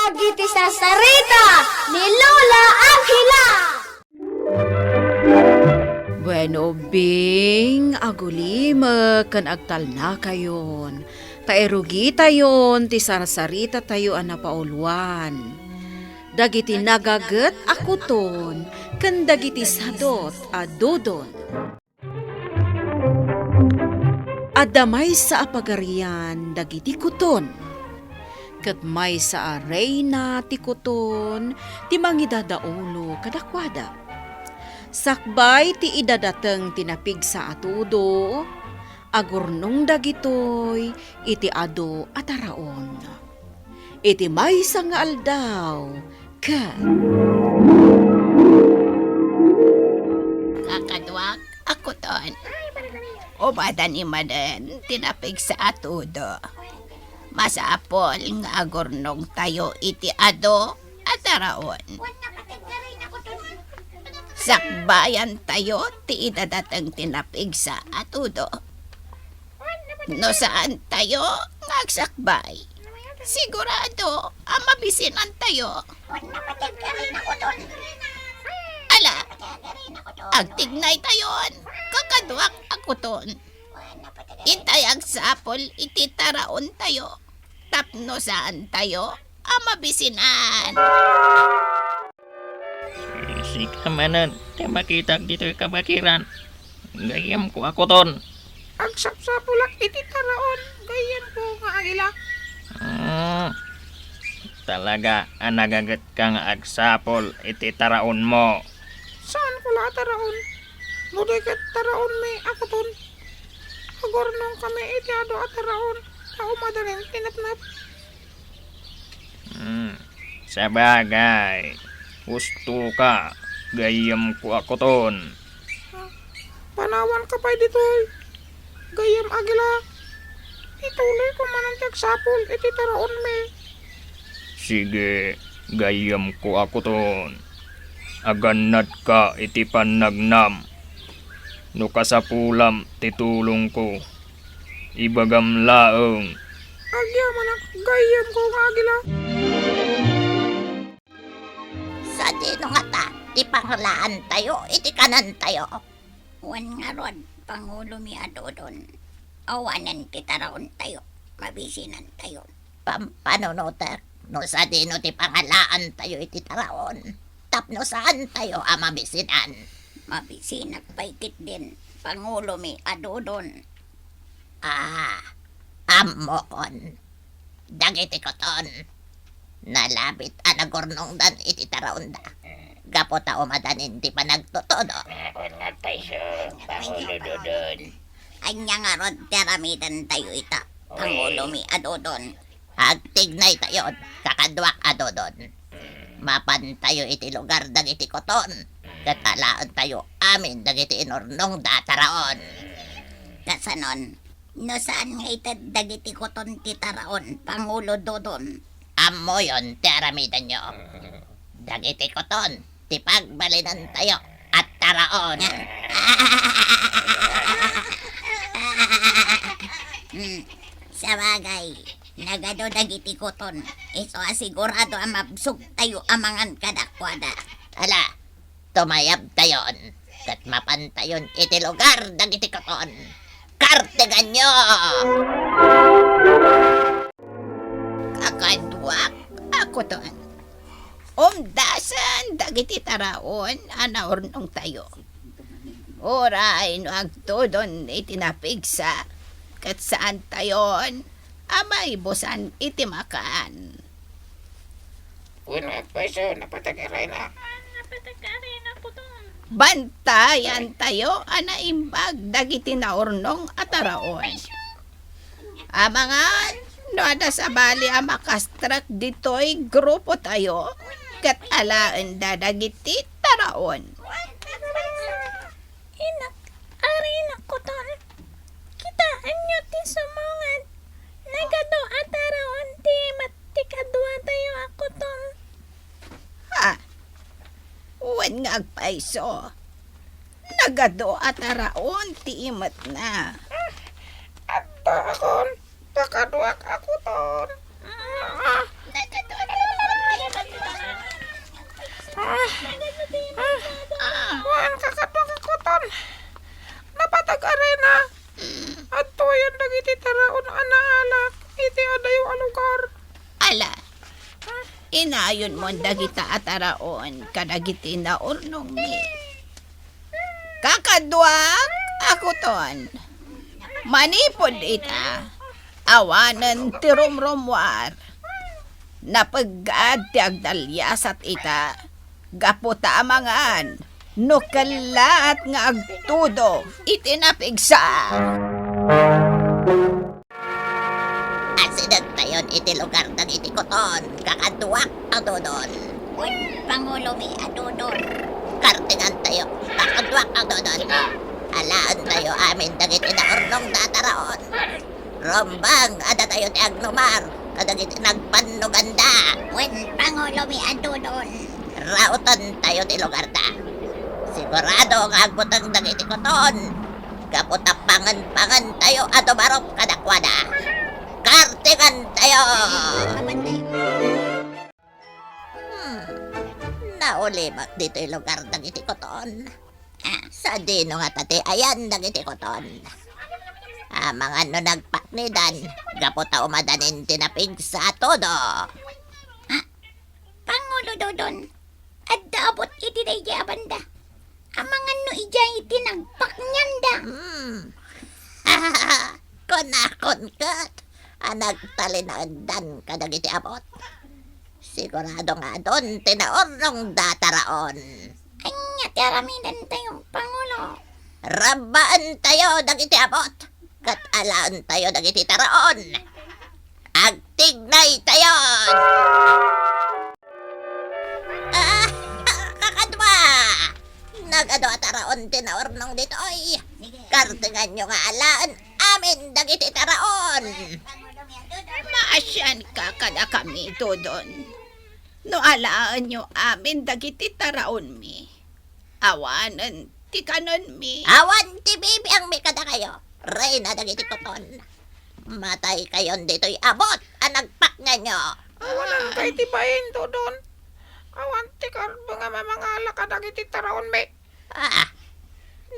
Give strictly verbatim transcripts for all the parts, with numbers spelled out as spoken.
Dagiti sarsarita ni Lola Angela. Bueno, Bing, agulimek ken agtalnakayon, ta irugitayon ti sarsaritatayo a napauluan. Dagiti nagaget a kuton ken dagiti sadot a dodon. Adda maysa a pagarian dagiti kuton, ket maysa a reyna ti kuton ti mangidadaulo kadakuada. Sakbay ti idadateng ti napigsa a tudo, agurnong dagitoy iti adu a taraon. Iti maysa nga aldaw, ket kakaduak a kuton, umadani manen ti napigsa a tudo. Masapul nga agurnongtayo iti adu a taraon. Sakbayantayo ti idadateng ti napigsa a tudo. No saantayo nga agsakbay, sigurado a mabisinantayo. Ala, agtignaytayon, kakaduak a kuton. Intay agsapul iti taraontayo tapno saantayo a mabisinan. Sika manen ti makitak ditoy kabakiran. Gayyemko a kuton. Agsapsapulak iti taraon, gayyemko nga agila. Hmm. Talaga a nagagetka nga agsapul iti taraonmo. Saanko la a taraon. No di ket taraonmi a kuton. Agurnongkami iti adu a taraon, ta umadanin ti napnap. Hmm. Sabagay, husto ka, gayyemko a kuton. Ah, panawanka pay ditoy, gayyem agila. Ituloyko manen ti agsapul iti taraonmi. Sige, gayyemko a kuton. Agannadka iti pannagnam. No kasapulam ti tulongko, ibagam laeng. Agyamanak, gayyemko nga agila. Sadino ngata ti pangalaantayo iti kanentayo? Wen ngarud, pangulomi a Dodon, awanen ti taraontayo, mabisinantayo. Pampanunotek no sadino ti pangalaantayo iti taraon, tapno saantayo a mabisinan. Mabisinak pay ketdin, pangulomi a Dodon. Ah, ammokon. Dagiti kuton, nalabit a nagurnongdan iti taraonda, gapu ta umadanin ti panagtutudo. Wen ngarud payso, pangulo Dodon. Ania ngarud ti aramidantayo ita, pangulomi a Dodon? Agtignaytayon, kakaduak a Dodon. Mapantayo iti lugar dagiti kuton, ket alaentayo amin dagiti inurnongda a taraon. Kasanon, no saan nga ited dagiti kuton ti taraon, pangulo Dodon? Ammoyon ti aramidenyo. Dagiti kuton ti pagbalinantayo a taraon. Hmm, sabagay, nagadu dagiti kuton, isu a sigurado a mabsogtayo a mangan kadakuada. Ala, tumayabtayon, ket mapantayon iti lugar dagiti kuton. Karteganyo! Kakaduak a kuton. Umdasen dagiti taraon a naurnongtayo. Uray no agtudon iti napigsa, ket saantayon a maibusan iti makan. Wen ngarud payso, napatag-arayna. Napatag-arayna kuton. Bantayantayo a naimbag dagiti naurnong a taraon. Amangan no adda sabali a makastrek ditoy grupotayo, ket alaenda dagiti taraon. Inak, arina kuton. Kitaenyo ti sumungad. Nagadu a taraon ti met ti kaduatayo a kuton. Ha? Wen nga agpayso. Nagadu a taraon ti imetna. Addaakon, kakaduak a kuton. Ah, nagadu a taraon. dagiti taraon a naalak iti adayo a lugar. Ala, inayonmon dagita a taraon kadagiti naurnongmi. Kakaduak a kuton, manipud ita, awanen ti rumrumuar. Napeggad ti agdaliasat ita, gapu ta amangan no kellaat nga agtudo iti napigsa. Asidegtayon iti lugar dagiti kuton, kakaduak a Dodon. Wen, pangulomi a Dodon. Kartingantayo, kakaduak a Dodon. Alaentayo amin dagiti naurnongda a taraon. Rumbeng a datayo ti agnumar kadagiti nagbannoganda. Wen, pangulomi a Dodon. Rautentayo ti lugarda. Sigurado nga agbuteng dagiti kuton. Gapu ta pangen-pangentayo a dumarup kadakuada. Kartingantayo! Hmm. Naulimek ditoy lugar dagiti kuton. Ah, sadino ngata ti ayan dagiti kuton? Amangan no nagpaknidan, gapu ta umadanin ti napigsa a tudo. Ah, Pangulo Dodon, adda abot iti daydiay a banda. Amangan no idiay ti nagpaknianda. Hmm. Kunakon ket a nagtalinaeddan kadagiti abot. Sigurado nga adun ti naurnongda a taraon. Ania ti aramidentayo, Pangulo? Rabbaentayo dagiti abot, ket alaentayo dagiti taraon. Agtignaytayon! Ah, kakadua! Nagadu a taraon ti naurnong ditoy. Kartenganyo nga alaen amin dagiti taraon. Maasianka kadakami, Dodon. No alaenyo amin dagiti taraonmi, awanen ti kanenmi. Awan ti bibiangmi kadakayo, reyna dagiti kuton. Mataykayon ditoy abot a nagpaknianyo. Awanen kay ti bain, Dodon. Awan ti karbo nga mamangala kadagiti taraonmi. Ah,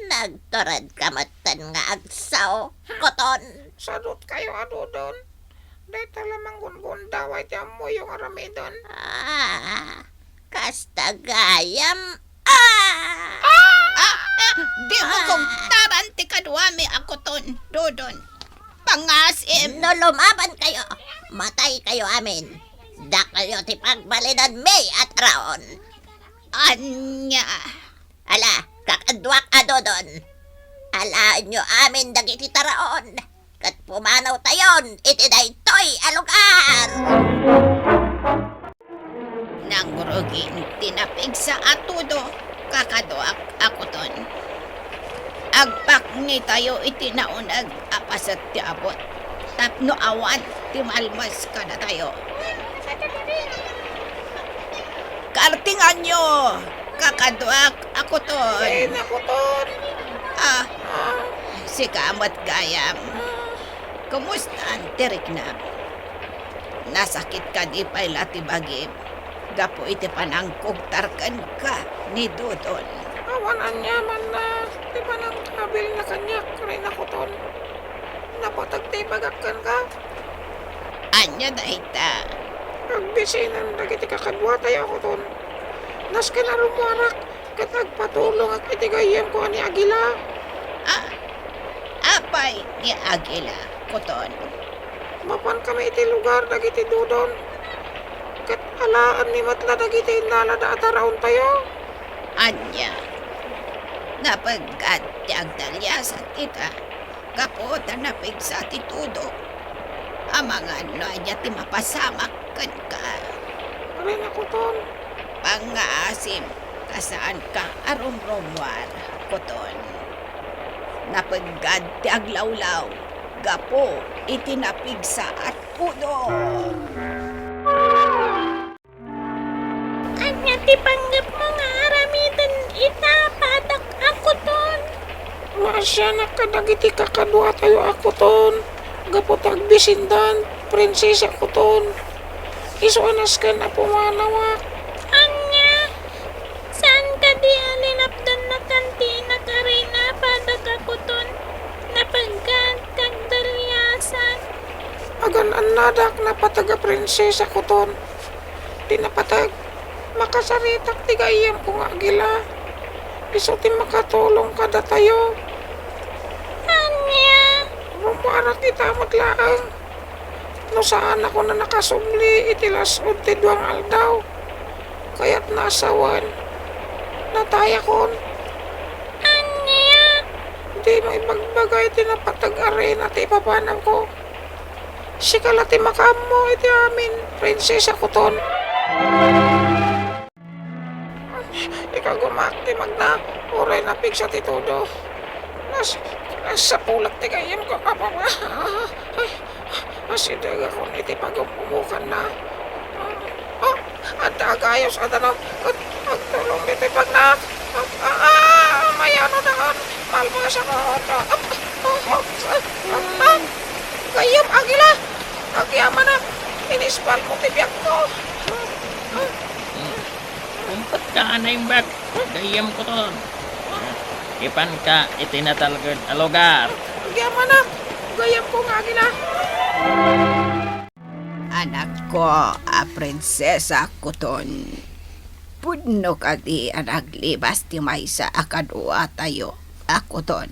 nagturedka metten nga agsao, kuton. Sadutkayo a Dodon. Dayta la manggungundaway ti ammoyo nga aramiden. Ah, kasta gayam. Ah! Ah, ah, dimo kugtaran ti kaduami a kuton, Dodon. Pangasim. No lumabankayo, mataykayo amin. Dakayo ti pagbalidanmi a taraon. Ania? Ala, kakaduak a Dodon. Alaenyo amin dagiti taraon, ket pumanawtayon iti daytoy a lugar. Nangrugin ti napigsa a tudo, kakaduak a kuton. Agpaknitayo iti nauneg a paset ti abot, tapno awan ti malmes kadatayo. Kartinganyo, kakaduak a kuton. Ay, nakuton. Ah, sika met gayam. Kumustan ti riknam? Nasakit kadi pay la ti bagim gapu iti panangkugtar kenka ni Dodon? Awan aniamanna ti panangkabilna kaniak, Reyna Kuton. Napateg ti ibagak kenka. Ania dayta? Agbisinan dagiti kakaduatayo a kuton. Nasken a rummuarak ket agpatulongak iti gayyemko a ni Agila. Ah, apay ni Agila, kuton? Mapankami iti lugar dagiti Dodon, ket alaenmi met la dagiti innalada a taraontayo. Ania? Napeggad ti agdaliasat ita gapu ta napigsa ti tudo. Amangan no ania ti mapasamak kenka. Reyna Kuton. Pangngaasim ta saanka a rumrumuar, kuton. Napeggad ti aglawlaw gapu iti napigsa a tudo. Ania ti panggepmo nga aramiden ita, padak a kuton? Maasianak kadagiti kakaduatayo a kuton, gapu ta agbisindan, Prinsesa Kuton. Isu a nasken a pumanawak. Ania? Saan kadi a linapdannakan ti inak a reyna, padak a kuton? Napeggad ti agdaliasat Annadak napateg a Prinsesa Kuton. Ti napateg, makasaritak ti gayyemko nga agila. Isu ti makatulong kadatayo. Ania? Rummuarak ita met laeng. No saanakon a nakasubli iti las-ud ti dua nga aldaw, kayatna a sawen, natayakon. Ania? Dimo ibagbaga iti napateg a reyna ti ipapanawko. Sika la ti makaammo iti amin, Prinsesa Kuton. Ikagumaak ti magna, uray napigsa ti tudo. Nas-, nasapulak ti gayyemko. Apa, ay, asidegakon iti pagum-umukanna. Oh, adda agayos a danum. Ag-, agtulong ditoy pagnaak. Ah, ah, ah, mayano daan. Malpasak. Ah, ah, ah, ah, ah, ah. Gayyem, Agila. Agyamanak. Inispalmo ti biagko. Kumpet ka, a naimbag. Gayyem Kuton. Ipanka iti natalged a lugar. Agyamanak. Gayyemko nga Agila. Anakko a Prinsesa Kuton, pudno kadi a naglibas ti maysa a kaduatayo a Kuton?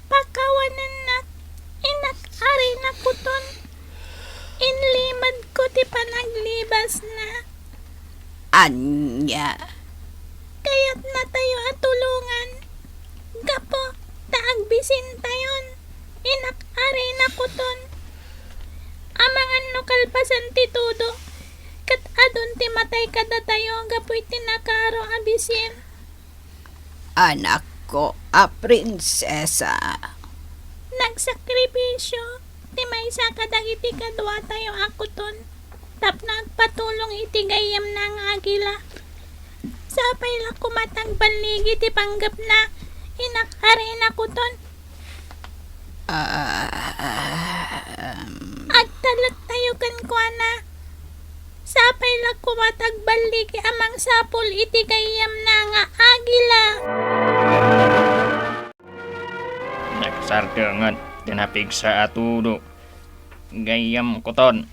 Pakawanennak, inak a reyna Kuton. Inlimadko ti panaglibasna. Ania? Kayatnatayo a tulongan gapu ta agbisintayon, inak a reyna Kuton. Amangan no kalpasan ti tudo, ket adun ti matay kadatayo gapu iti nakaro a bisin. Anakko a Prinsesa. Nagsakripisio ti maysa kadagiti kaduatayo a Kuton tapno agpatulong iti gayyemna nga Agila. Sapay la koma ta agballigi ti panggepna, inak a reyna Kuton. Ah, um. Agtalektayo kenkuana. Sapay la koma ta agballigi a mangsapul iti gayyemna nga Agila. Nagsardenged ti napigsa a tudo. Gayyem Kuton.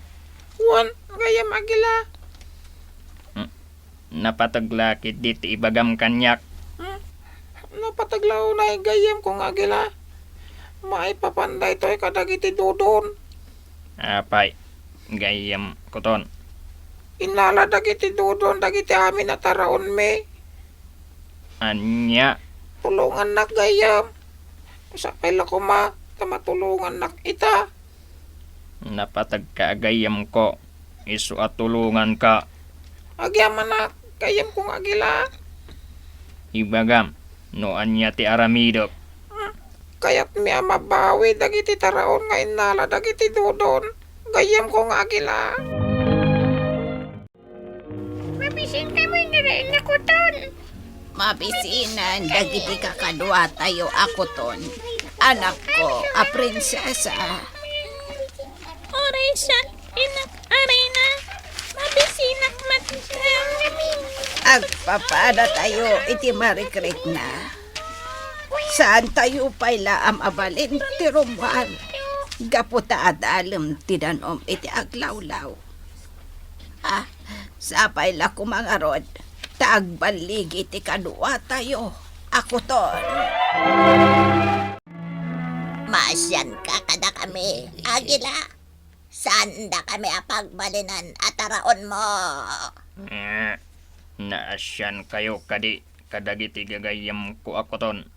Wen, gayyem Agila. Hmm. Napateg la ketdi ti ibagam kaniak. Hmm? Napateg la unay gayyemko nga Agila. Maipapan daytoy kadagiti dudon. Apay, gayyem Kuton. Innala dagiti dudon dagiti amin a taraonmi. Ania? Tulongannak gayyem. Sapay la koma ta matulongannak ita. Napateg ka a gayyemko, isu a tulonganka. Agyamanak, gayyemko nga Agila. Ibagam, no ania ti aramidek. Hmm, kayatmi a mabawi dagiti taraon nga innala dagiti dudon. Gayyemko nga Agila. Mabisin kamo nga Reyna Kuton. Mabisinan dagiti kakaduatayo a Kuton, anakko a Prinsesa. Uray sa, inak a Reyna, mabisinak met. Agpapadatayo iti marikrikna. Saantayo pay la a mabalin ti rummuar gapu ta adalem ti danum iti aglawlaw. Ah, sapay la koma ngarud ta agballigi ti kaduatayo a Kuton. Maasianka kadakami, Agila. Saandakami a pagbalinen a taraonmo. Eh, naasiankayo kadi kadagiti gagayyemko a Kuton?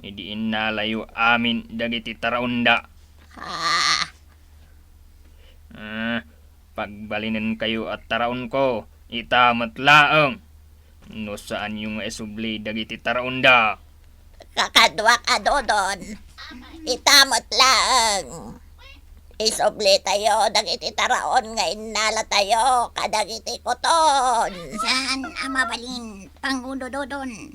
Idi innalayo amin dagiti taraonda. Ah. Eh, pagbalinenkayo a taraonko, ita met laeng. No saanyo nga isubli dagiti taraonda. Kakaduak a dudon, ita met laeng. Isublitayo dagiti taraon nga innalatayo kadagiti Kuton. Saan a mabalin, pangudududon.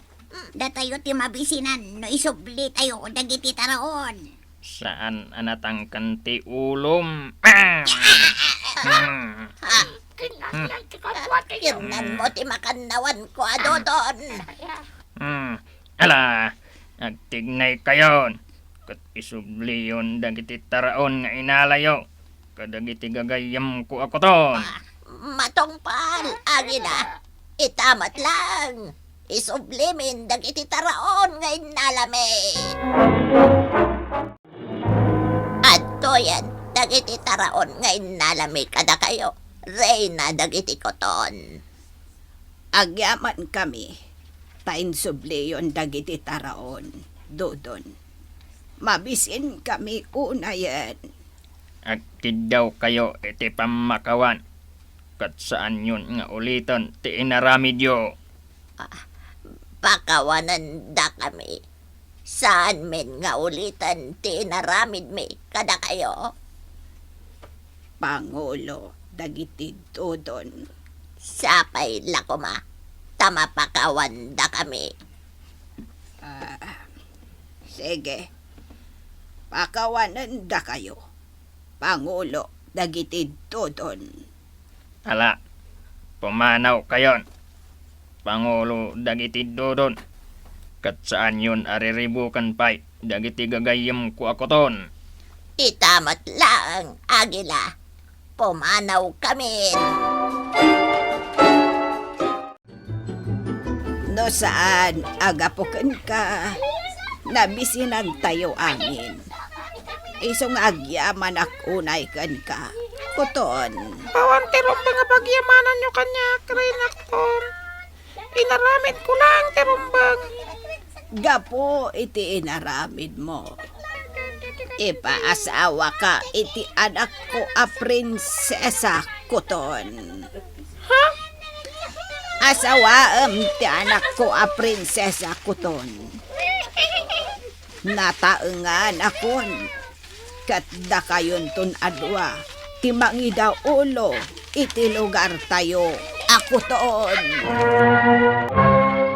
Datayo ti mabisinan no isublitayo dagiti taraon. Saan a natangken ti ulom. Ah! Hmm. Kidnanmo ti makannawanko a dudon. Hmm. Ala, agtignaykayon, ket isubliyon dagiti taraon nga inalayo, kadagiti gagayyemko a kuton. Ah, matungpal, Agila. Ita met laeng. Isublimin dagiti taraon nga innalami. Adtoyen dagiti taraon nga innalami kadakayo, reyna dagiti kuton. Agyamankami, ta insubliyon dagiti taraon, Dodon. Mabisinkami unayen. Agkiddawkayo iti pammakawan, ket saanyon nga uliten ti inaramidyo. Ah, pakawanendakami. Saanmin nga uliten ti inaramidmi kadakayo? Pangulo dagiti Dodon. Sapay la koma, ta mapakawandakami. Ah, sige. Pakawanendakayo, pangulo dagiti Dodon. Ala, pumanawkayon, pangulo dagiti Dodon, ket saanyon a riribuken pay dagiti gagayyemko a kuton. Ita met laeng, Agila, pumanawkamin. No saan a gapu kenka, nabisinantayo amin. Isu nga agyamanak unay kenka, kuton. Awan ti rumbeng a pagyamananyo kaniak, Reyna Kuton. Inaramidko laeng ti rumbeng. Gapu iti inaramidmo, ipaasawaka iti anakko a prinsesa, kuton. Ha? Asawaem ti anakko a prinsesa, kuton. Nataenganakon ket dakayonton a dua ti mangidaulo iti lugartayo a kuton.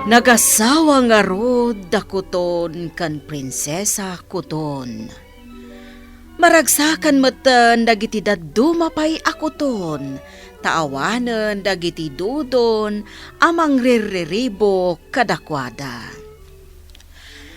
Nagasawa ngarud da Kuton ken Prinsesa Kuton. Maragsakan metten dagiti dadduma pay a kuton, ta awanen dagiti Dodon a mangrirriribuk kadakuada.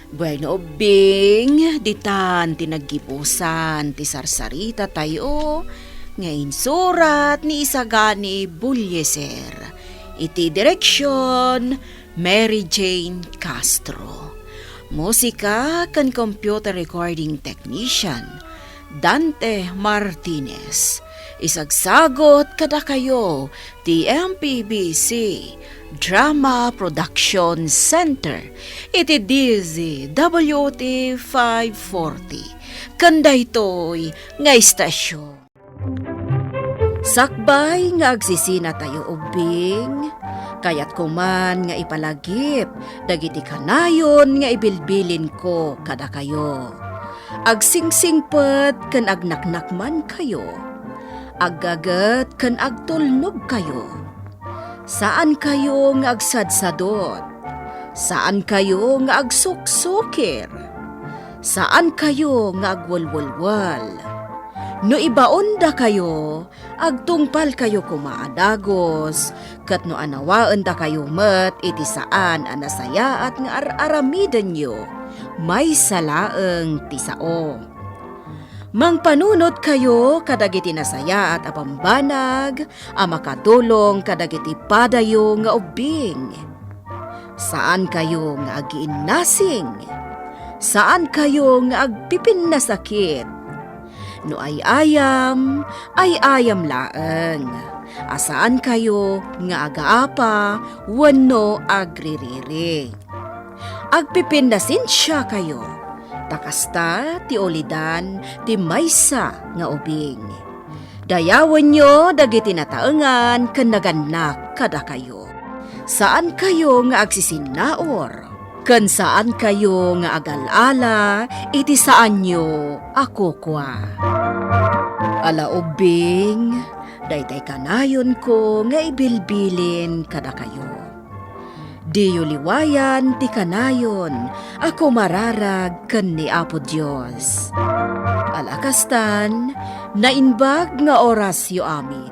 Bueno, ubbing, ditan ti naggibusan ti sarsaritatayo nga insurat ni Isagani Bullieser. Iti direksion, Mary Jane Castro. Musika ken computer recording technician, Dante Martinez. Isagsagut kadakayo ti M P B C Drama Production Center iti D Z W T five forty. Ken daytoy nga istasyon. Sakbay nga agsisinatayo ubbing, kayatko man nga ipalagip dagiti kanayon nga ibilbilinko kadakayo. Agsingsingpet ken agnaknakmankayo. Aggaget ken agtulnogkayo. Saankayo nga agsadsadot. Saankayo nga agsuksukir. Saankayo nga agwelwelwel. No ibaondakayo, agtungpalkayo koma a dagus, ket no anawaendakayo met iti saan a nasayaat nga ar-aramidenyo, maysa laeng ti sao. Mangpanunotkayo kadagiti nasayaat a bambanag a makatulong kadagiti padayo nga ubbing. Saankayo nga agiinnasing. Saankayo nga agpipinnasakit. No ay-ayam, ay-ayam laeng. A saankayo nga agaapa wenno agririri. Agpipinnasensiakayo, ta kasta ti ulidan ti maysa nga ubing. Dayawenyo dagiti nataengan ken nagannak kadakayo. Saankayo nga agsisinnaur, ken saankayo nga agal-ala iti saanyo a kukua. Ala ubbing, daytay kanayonko nga ibilbilin kadakayo. Diyo liwayan ti kanayon a kumararag ken ni Apo Dios. Ala kastan, naimbag nga orasyo amin.